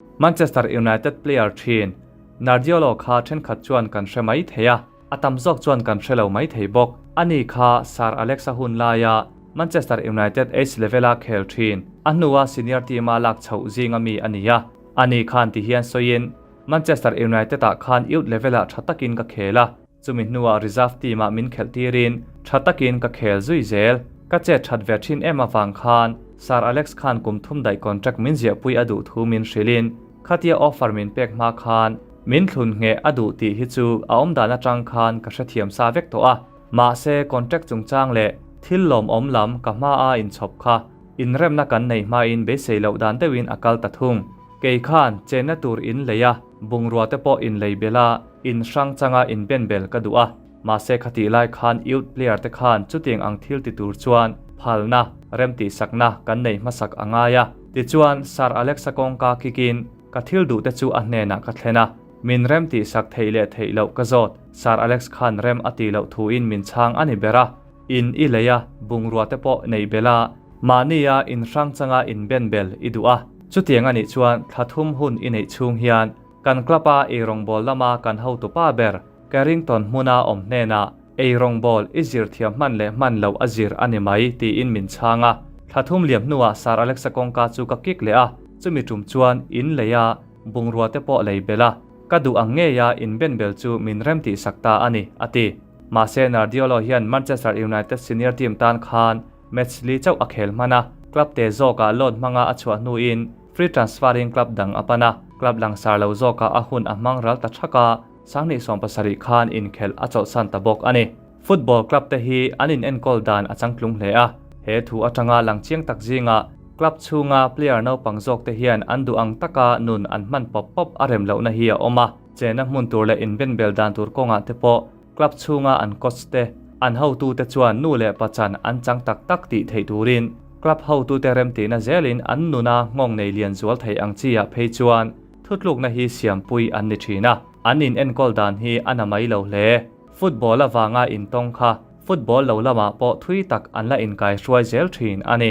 Manchester United player thin Nardiolo kha thenkhat chuan kan hre mai thei a, a tam zawk chuan kan hre lo mai thei bawk. Ani kha Sir Alex-a hun laia Manchester United age level-a khel thin, a hnua senior team-a lak chhoh zinga mi a ni a. Ani khan ti hian sawiin, Manchester United-ah khan youth level-ah tha takin ka khel a, Chumi hnuah reserve team-ah min khelh tirin tha takin ka khel zui zel. Ka chet that ve thin em avang khan Sir Alex khan kum thum daih contract min ziahpui a duh thu min hrilhin khatia offer min pek hma khan min thlun ngheh a duh tih hi chu a awmdan atang khan ka hrethiam sa vek tawh a. Mahse contract chungchang leh thil lawmawm lam ka hma a inchhawp kha inremna kan neih hmain beisei loh dan deuhin a kal ta thung. Kei khan chenna tur in lei a, bungrua te pawh in lei bel a, in hrang changa in ben bel ka duh a. Mahse khatih lai khan youth player te khan chutiang ang thil ti tur chuan phalna, remtihsakna kan nei hmasak a ngai a. Tichuan Sir Alex-a kawngka kikin ka thil duh te chu a hnenah ka thlen a, min remtihsak theih leh theih loh ka zawt. Sir Alex khan rem a tih loh thuin min chhang a ni ber a. In i lei a, bungrua te pawh neih bel a, mahnia in hrang changa in ben bel i duh a. Chutiang a nih chuan thla thum hun i neih chhung hian kan club a eirawngbawl lama kan hotupa ber Carrington hmuna awm hnenah eirawngbawl i zir thiam hman leh hman loh a zir a ni mai tiin min chhang a. Thla thum liam hnuah Sir Alexa kawngka chu ka kik leh a, chumi tum chuan in lei a, bungrua te pawh lei bel a, ka duh ang ngei a in ben bel chu min remtih sak ta a ni, a ti. Mahse Nardiolo hian Manchester United senior team tan khan match li chauh a khel hman a, club te zawkah loan hmanga a chhuah hnuin free transfer-in club dang a pan a, club langsar lo zawkah a hun a hmang ral ta thak a, Sanghnih 70 khan inkhelh a chawlhsan ta bawk a ni. Football club te hi an inenkawl dan a changtlung hle a, he thu atanga lang chiang tak zingah club chhunga player naupang zawk te hian an duh ang taka nun an hman pawp pawp a rem lohna hi a awm a. Chena hmun tur leh inbenbel dan tur kawngah te pawh club chhunga an coach te, an hotute chuan nu leh pachan an chang tak tak tih theih turin club hotute remtihna zelin an nuna nghawng nei lian zual thei ang chi ah phei chuan thutlukna hi siampui an ni thin a, an in enkawl dan hi a na mai lo hle. Football avanga intawng kha football lo lamah pawh thui tak an la inkaihruai zel thin a ni.